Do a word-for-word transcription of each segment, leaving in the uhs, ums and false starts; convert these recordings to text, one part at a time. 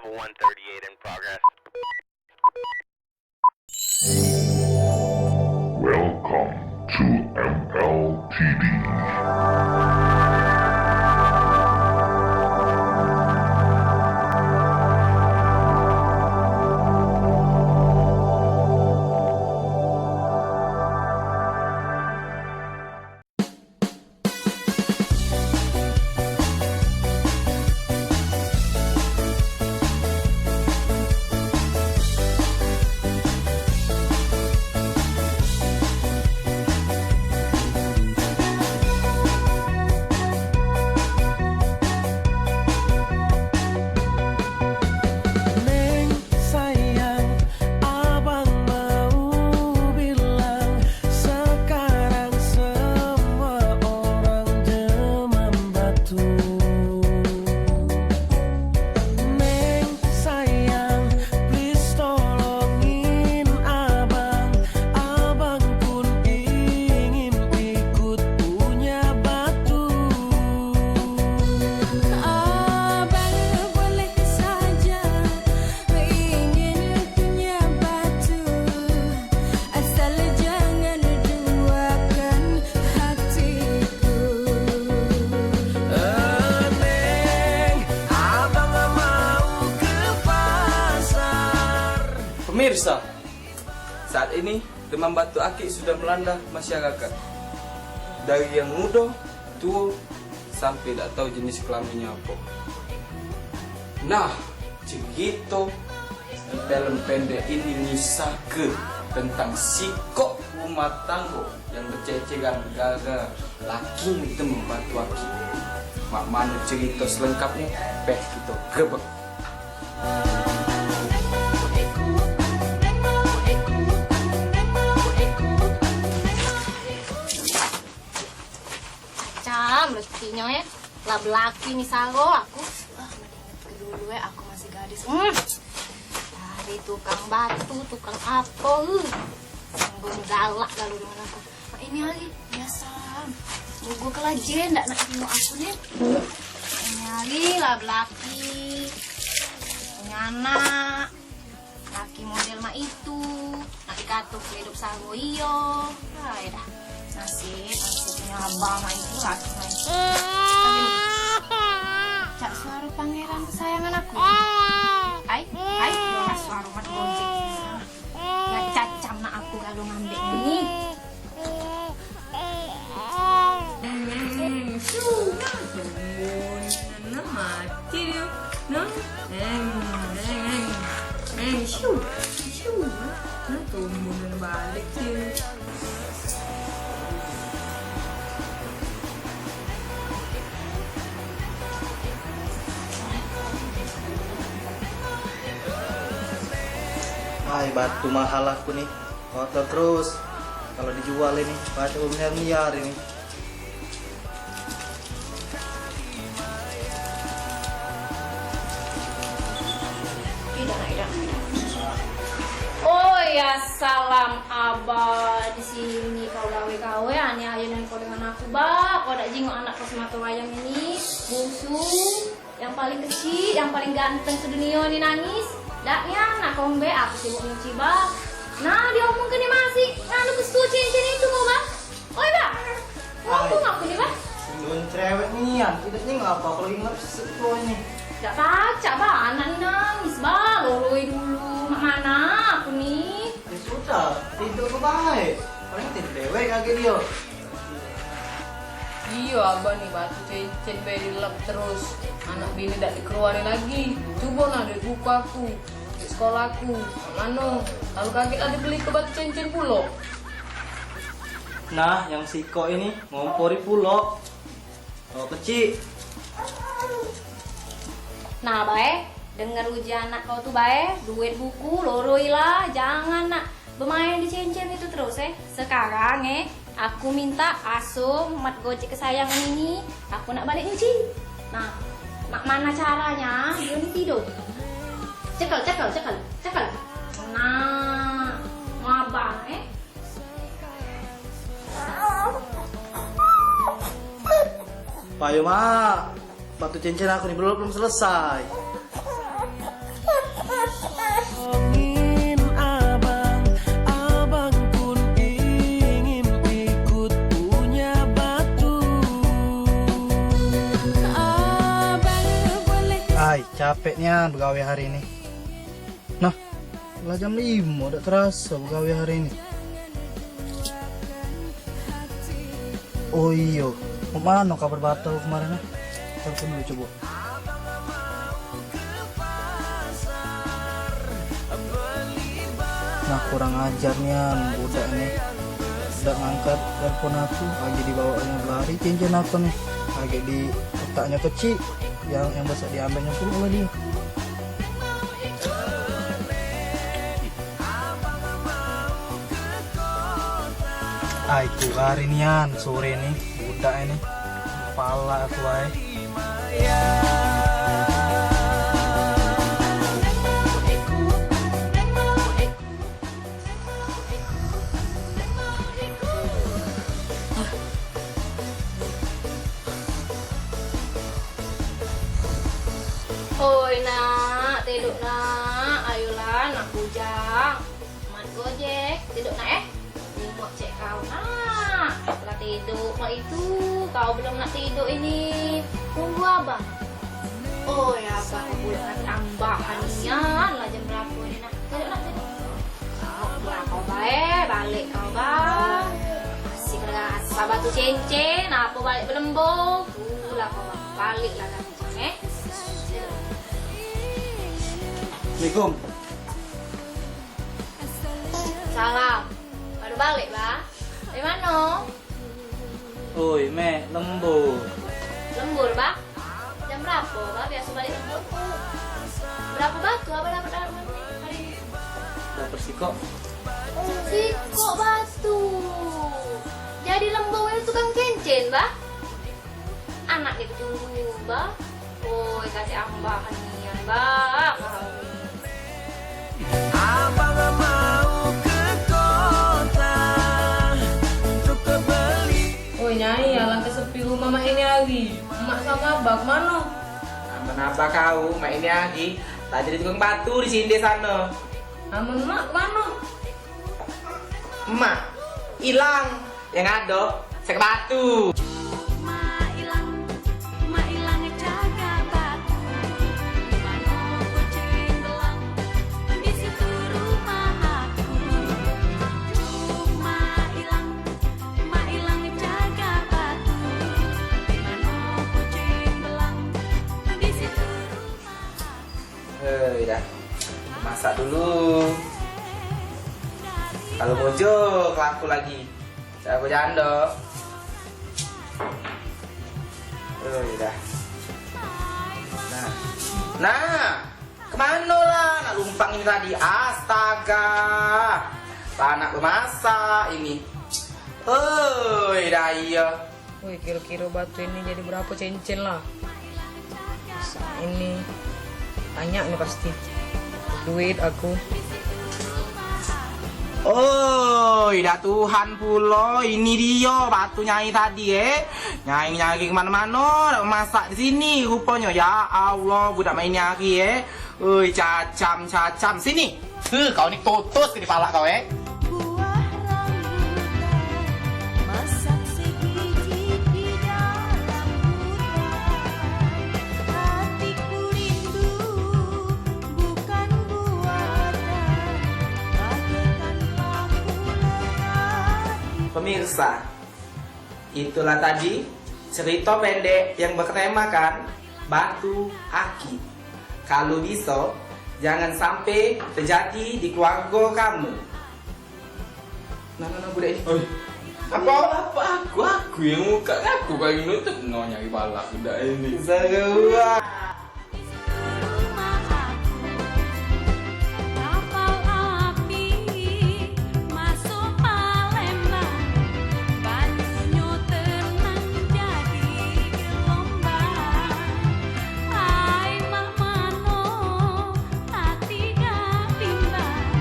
One thirty-eight in progress. Welcome to M L T D. Neng sayang, abang mau bilang, sekarang semua orang demam batuk. Neng sayang, please tolongin abang. Abang pun ingin ikut punya batuk. Abang boleh saja ingin punya batuk, asal jangan duakan hatiku. Neng, abang mau ke pasar. Pemirsa, saat ini demam batuk akik sudah melanda masyarakat. Dari yang muda, tua, sampai dak tahu jenis kelaminnya apa. Nah, cerita di film pendek ini ngisahke tentang sikok rumah tangga yang bececeran gara-gara laki ngitem batu aki. Mak mano cerita selengkapnya, peh kita grebek. Cam, rezekinyo, eh. Lah belaki ni saro aku. Ah, mending inget ke dulu, eh, aku masih gadis. Hmm. Dari tukang batu, tukang apo, eh. Sanggung galak kalu dengan aku. Mak ini hari, biasa. Mogo kelajen dak nak tengok aku ni. Ini hari lah belaki. Punya anak. Laki model mak itu, nak dikato ke idup saro iyo. Ai dah. Nasib, nasibnyo abah mak itu, laki mak itu. Cak suaro pangeran kesayangan aku. Ai, ai, suaro mat gojek. Nak cacam nak aku kalu ngambek ni. Nah, mati dia. Nah, eng, eng, eng. Eng, syu, syu. Nah, tumbuh dan balik dia. Ai, batu mahal aku ni. Kotor terus. Kalau dijual ini, pacak bemiliar-miliar ini. Oh ya, salam abah di sini. Kau gawe-gawe, ane ayo nang kau dengan aku, bah. Kau dak jingok anak kau semata wayang ini, bungsu. Yang paling kecik, yang paling ganteng sedunia ni nangis. Dak nian, nak kombe, aku sibuk nyuci bak. Nah, diomongke ni masih nganu pestu cincin itu, mau, Bang? Oi, Bang. Ngomong aku ni, Bang. Don cerewet nian, tidak ni ngapa aku lagi ngeresek tuh ini. Dak pacak, Bang, anak ni nangis, Bang. Loroi dulu, mak mana aku ni? Ya sudah, tidur ke baik. Paling tidur dewek kaki dia. Iyo, abah ni batu cincin be dilap terus. Anak bini dak dikeluari lagi. Cubo nah duit buku aku, duit sekolah aku. Mano? Lalu kaget lah dibeli ke batu cincin pulo. Nah, yang sikok ini ngompori pulo. Oh, kecik. Nah, bae, denger uji anak kau tu bae, duit buku loroi lah, jangan nak bemain di cincin itu terus, eh. Sekarang, eh, aku minta aso mat gojek kesayangan ini, aku nak balik nyuci. Nah, mak mana caranya? Dia ni tidur. Cekel, cekel, cekel, cekel. Nah, ngabang, eh. Payo, Mak. Batu cincin aku ni belum, belum selesai. Capek nian begawe hari ini. Nah, lah jam limo dak terasa begawe hari ini. Oh iyo, mano kabar Bato kemarin ah? Telepon dulu coba. Nah, kurang ajar nian budak ni. Dak ngangkat telepon aku, lagi dibawanya belari cincin aku ni. Lagi di letaknya kecil, yang yang besar diambilnya pula oleh dia. Ai, ku hari nian sore ni budak ni. Pala aku ai. Oi nak, tiduk nak, ayolah nak bujang. Mat Gojek, tiduk nak eh. Tengok cek kau nak, lah tiduk mak itu. Kau belum nak tiduk ini. Tunggu abang. Oi abang, bulan tambah nian lah jam berapo ni nak. Tiduk nak, tiduk. Kau pulang kau bae, balik kau ba. Masih kena sabar tu cincin, apo balik belembung. Pulang kau ba, balik lah kau eh. Assalamualaikum. Salam. Baru balik ba. Dari mano? Oi, mek lembur. Lembur, Bang? Jam berapo, Bang, biaso balik lembur? Berapo batu abang dapat dalam hari ini? Dapat sikok. Sikok batu. Jadi lembur itu tukang cincin, Bang? Anak dia dulu, Bang. Oi, kasih ambah nian, Bang. Abang mau ke kota untuk beli. Oi, Nyai, alangkah sepi rumah mak ini hari. Emak sama abah kemano? Amen abah kau, mak ini hari. Tadi di tukang batu di sini sano. Amen emak kemano? Emak ilang, yang ado sek batu. Mak ilang, mak ilang cagak batu. Di mano kucing belang, di situ rumah aku. Mak ilang, mak ilang cagak batu. Di mano kucing belang, di situ rumah aku. Hei, dah. Masak dulu. Kalau bojo kelaku lagi. Saya aku jando. Hei, dah. Nah. Nah. Kemano lah nak lumpang ini tadi? Astaga. Lah nak bemasak ini. Hei, dah iya. Woi, kiro-kiro batu ini jadi berapo cincin lah? Ini banyak nih pasti. Duit aku. Oi, dah Tuhan pulo, ini dio batu nyai tadi eh. Nyai nyari kemano-mano, dak masak di sini ruponyo. Ya Allah, budak main nyari eh. Oi, cacam, cacam. Sini. Huh, kau ni totos ke di palak kau eh. Buah rambutan, masak segigi di dalam hutan. Hatiku rindu, bukan buatan, bagaikan paku lerah. Pemirsa, itulah tadi cerita pendek yang bertemakan batu aki. Kalu biso, jangan sampe terjadi di keluarga kamu. Nah, nah, nah, budak ini. Oi. Apa? Apa aku? Aku yang buka, aku paling nutup. Ngau nyari balak budak ini. Seru ah. Kapal api masuk Palembang, banyunyo tenang jadi gelombang. Ai mak mano, ati dak bimbang,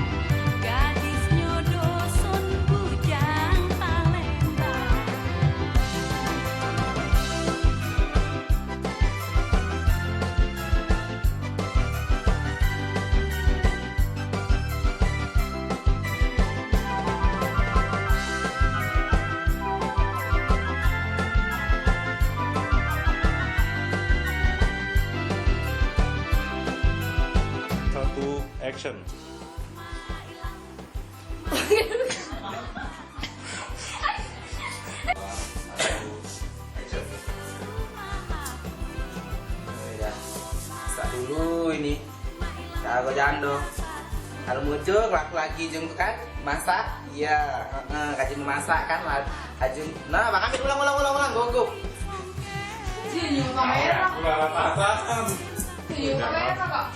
gadisnyo doson bujang Palembang. Action. Masak dulu ini. Kau jando. Kalau muncul, laki-laki jenguk kan, masak. Iya, heeh, kaji memasak kan, la- kaji. Nah, makan ulang, ulang, ulang, ulang, gugup. Senyum kamera. Ulang atasan. Senyum kamera, Kak.